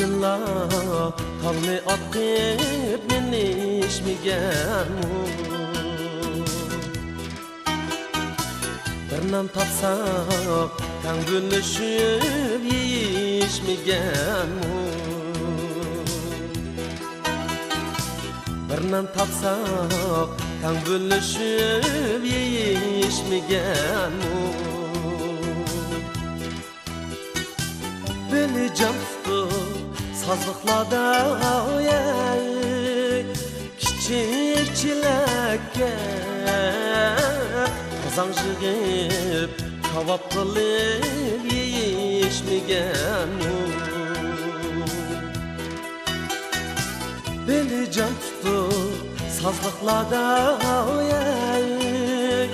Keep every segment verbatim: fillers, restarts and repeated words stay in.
يىللار تاغنى ئاتقىپ مىنىشمىگەنمۇ؟ بىر نان تاپساق تەڭ بۆلۈشۈپ يېيىشمىگەنمۇ؟ بىر نان تاپساق تەڭ بۆلۈشۈپ يېيىشمىگەنمۇ؟ بېلى جان تۇتۇپ سازلىقلاردا، ئەي، كىچىك چېلەككە قازاڭ يىغىپ، كاۋاپ قىلىپ يېيىشمىگەنمۇ؟ بېلى جان تۇتۇپ سازلىقلاردا، ئەي،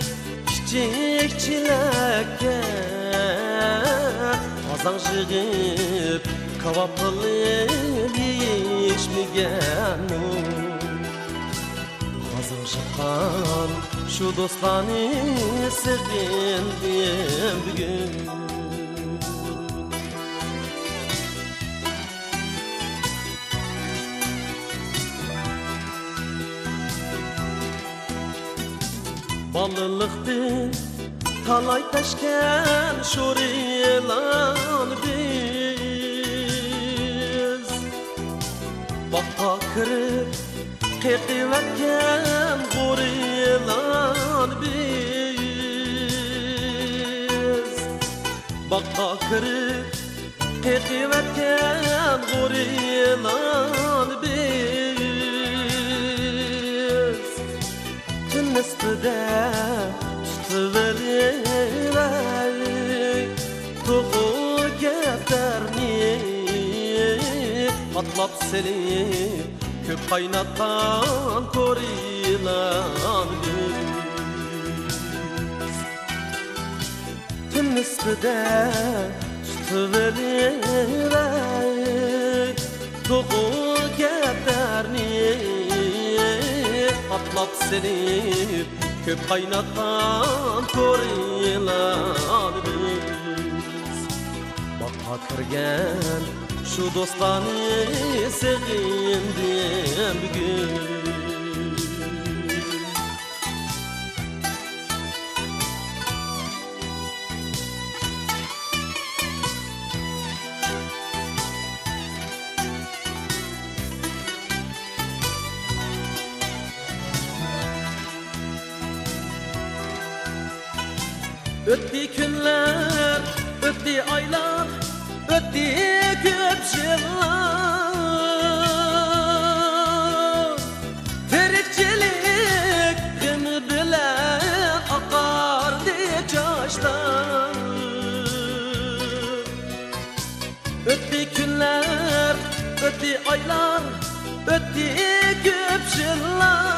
كىچىك چېلەككە قازاڭ يىغىپ، كاۋاپ قىلىپ يېيىشمىگەنمۇ؟ قازاڭ يىغقان شۇ دوستلارنى سېغىندىم بۈگۈن. بالىلىقتىن تالاي تەشكەن شورىلار بىز، باغقا كىرىپ قېقىۋەتكەن غورىلار بىز، باغقا كىرىپ قېقىۋەتكەن غورىلار بىز. تۈن نىسپىدە تۇتۇۋېلىۋەي توغۇ كەپتەرنى، پاتلاپ سېلىپ كۆپ قايناتقان كورىلار بىز. تۈن نىسپىدە تۇتۇۋېلىۋەي توغۇ كەپتەرنى، پاتلاپ سېلىپ كۆپ قايناتقان كورىلار بىز. باغقا كىرگەن شۇ دوستلارنى سېغىندىم بۈگۈن. ئۆتتى كۈنلەر، ئۆتتى ئايلار، ئۆتتى كۆپ يىللار. تىرىكچىلىك غېمى بىلەن ئاقاردى چاچلار. ئۆتتى كۈنلەر، ئۆتتى ئايلار، ئۆتتى كۆپ يىللار.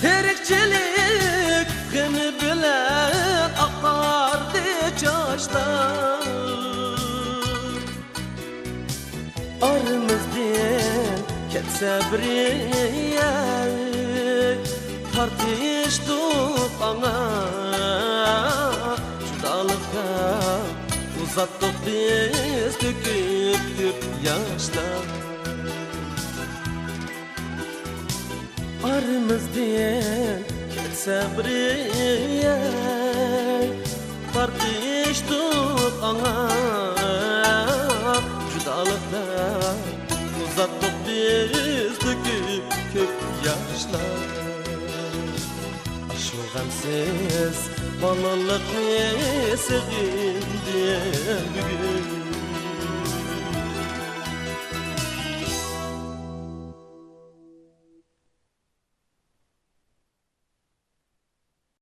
تىرىكچىلىك غېمى بىلەن ئاقاردى چاچلار. ئارىمىزدىن كەتسە بىرى، تارتىشتۇق ئاڭا جۇدالىقتا، ئۇزاتتۇق بىز تۆكۈپ كۆپ ياشلار. ئارىمىزدىن كەتسە بىرى، تارتىشتۇق ئاڭا جۇدالىقتا، ئۇزاتتۇق بىز تۆكۈپ كۆپ ياشلار. ئاشۇ غەمسىز بالىلىقنى سېغىندىم بۈگۈن.